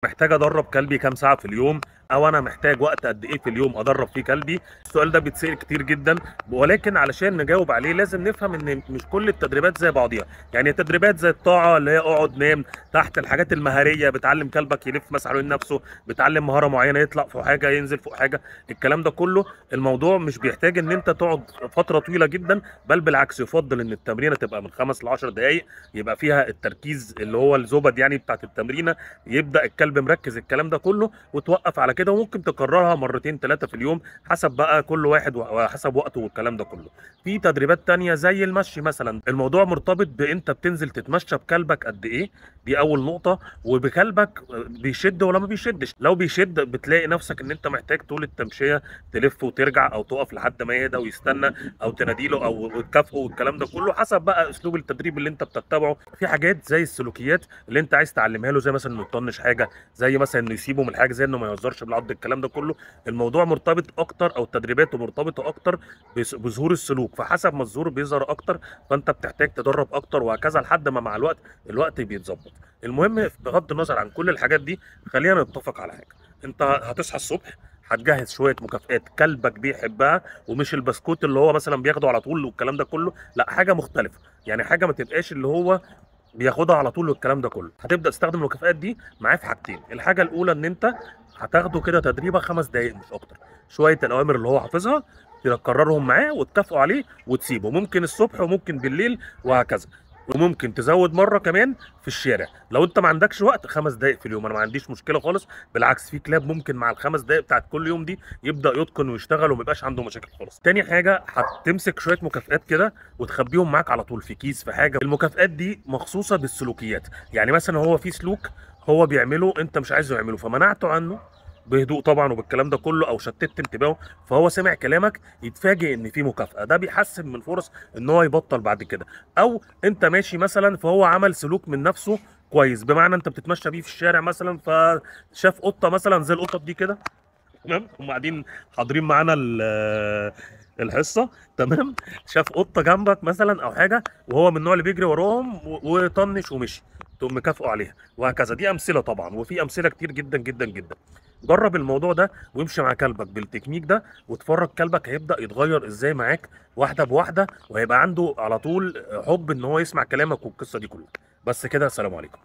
محتاج ادرب كلبي كام ساعة في اليوم؟ او انا محتاج وقت قد ايه في اليوم ادرب فيه كلبي؟ السؤال ده بيتسال كتير جدا، ولكن علشان نجاوب عليه لازم نفهم ان مش كل التدريبات زي بعضيها. يعني تدريبات زي الطاعة اللي هي اقعد نام تحت، الحاجات المهاريه بتعلم كلبك يلف مثلا حوالين نفسه، بتعلم مهارة معينة يطلع فوق حاجة ينزل فوق حاجة، الكلام ده كله الموضوع مش بيحتاج ان انت تقعد فترة طويلة جدا، بل بالعكس يفضل ان التمرينه تبقى من 5 ل 10 دقائق، يبقى فيها التركيز اللي هو الزبد يعني بتاعت التمرينه، يبدا الكلب مركز الكلام ده كله وتوقف على كده. وممكن تكررها مرتين ثلاثة في اليوم حسب بقى كل واحد وحسب وقته والكلام ده كله. في تدريبات تانية زي المشي مثلا، الموضوع مرتبط بانت بتنزل تتمشى بكلبك قد ايه، دي اول نقطة، وبكلبك بيشد ولا ما بيشدش. لو بيشد بتلاقي نفسك ان انت محتاج طول التمشية تلف وترجع او تقف لحد ما يهدى ويستنى او تناديله او تكافئه والكلام ده كله، حسب بقى اسلوب التدريب اللي انت بتتبعه. في حاجات زي السلوكيات اللي انت عايز تعلمها له، زي مثلا انه يطنش حاجة، زي مثلا انه يسيبه من حاجة، زي انه ما يهزرش بالعض، الكلام ده كله الموضوع مرتبط اكتر او تدريباته مرتبطة اكتر بظهور السلوك، فحسب ما الظهور بيظهر اكتر فانت بتحتاج تدرب اكتر وهكذا لحد ما مع الوقت بيتظبط. المهم بغض النظر عن كل الحاجات دي خلينا نتفق على حاجة، انت هتصحى الصبح هتجهز شوية مكافئات كلبك بيحبها، ومش البسكوت اللي هو مثلا بياخده على طول والكلام ده كله، لا حاجة مختلفة، يعني حاجة ما تبقاش اللي هو بياخدها على طول والكلام ده كله. هتبدا تستخدم المكافآت دي معاه في حاجتين، الحاجة الاولى ان انت هتاخده كده تدريبه 5 دقائق مش اكتر، شوية الاوامر اللي هو حافظها تكررهم معاه وتكافئوا عليه وتسيبه، ممكن الصبح وممكن بالليل وهكذا. وممكن تزود مرة كمان في الشارع لو انت ما عندكش وقت، 5 دقائق في اليوم انا ما عنديش مشكلة خالص، بالعكس في كلاب ممكن مع ال5 دقائق بتاعت كل يوم دي يبدا يتقن ويشتغل وما يبقاش عنده مشاكل خالص. تاني حاجة هتمسك شوية مكافآت كده وتخبيهم معاك على طول في كيس في حاجة، المكافآت دي مخصوصة بالسلوكيات، يعني مثلا هو في سلوك هو بيعمله انت مش عايزه يعمله فمنعته عنه بهدوء طبعا وبالكلام ده كله او شتت انتباهه، فهو سمع كلامك يتفاجئ ان في مكافأة، ده بيحسن من فرص ان هو يبطل بعد كده. او انت ماشي مثلا فهو عمل سلوك من نفسه كويس، بمعنى انت بتتمشى بيه في الشارع مثلا فشاف قطة مثلا زي القطط دي كده، تمام، هم قاعدين حاضرين معانا الحصة، تمام، شاف قطة جنبك مثلا او حاجة وهو من النوع اللي بيجري وراهم وطنش ومشي، تقوم مكافئه عليها وهكذا. دي امثلة طبعا وفي امثلة كتير جدا جدا جدا. جرب الموضوع ده وامشي مع كلبك بالتكنيك ده واتفرج كلبك هيبدا يتغير ازاي معاك واحدة بواحدة، وهيبقى عنده على طول حب ان هو يسمع كلامك والقصه دي كلها. بس كده، السلام عليكم.